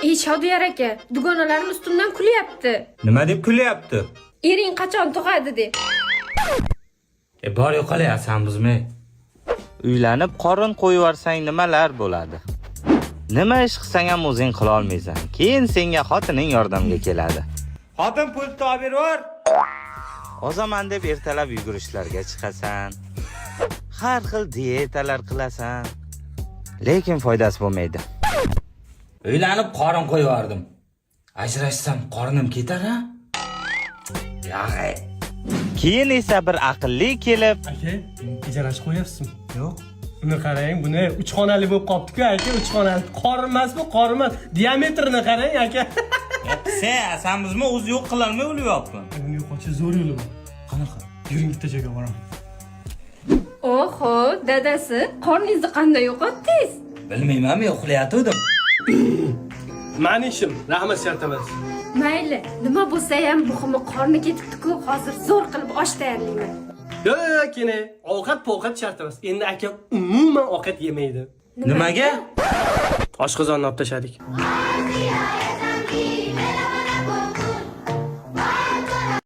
Ey, Shodiyar aka, dugonalarim ustimdan kulyapti. Nima deb kulyapti? Ering qachon tug'adi deb. E, bor, yo'qol, asanbizmi? Uylanib qorin qo'yvorsang nimalar bo'ladi? Nima ish qilsang ham o'zing qila olmaysan. Keyin senga xotining yordamga keladi. Xotin, pultni olib bervor. Ozaman deb ertalab yugurishlarga chiqasan. Har xil dietalar qilasan. Lekin foydasi bo'lmaydi. Uylanib qorin qo'yvordim. Ajrashsam qornim ketar, ha? Yo'q. Keyin esa bir aqlli kelib, Aka, ijarasi qo'yapsizmi? Yo'q. Buni qarang, buni uch xonali bo'lib qolibdi-ku, aka, uch xonali. Qorin emas bu, qorin emas. Diametrini qarang, aka. Sen asanbizmi, o'zi yo'q qilolmay o'lyapman. Buni yo'qotish zo'r yo'li bor. Qanaqa? Yuring, bitta joyga boraman. Oho, dadasi, qorningizni qanday yo'qotdingiz? Bilmayman, men uxlayotgandim. Mani ishim, rahmat, shart emas. Mayli, nima bo'lsa ham buximi qorni ketibdi-ku, hozir zo'r qilib osh tayyorlayman. Yo'q, yo'q, kene, ovqat povqat shart emas. Endi aka umuman ovqat yemaydi. Nimaga? Oshqozonni olib tashladik.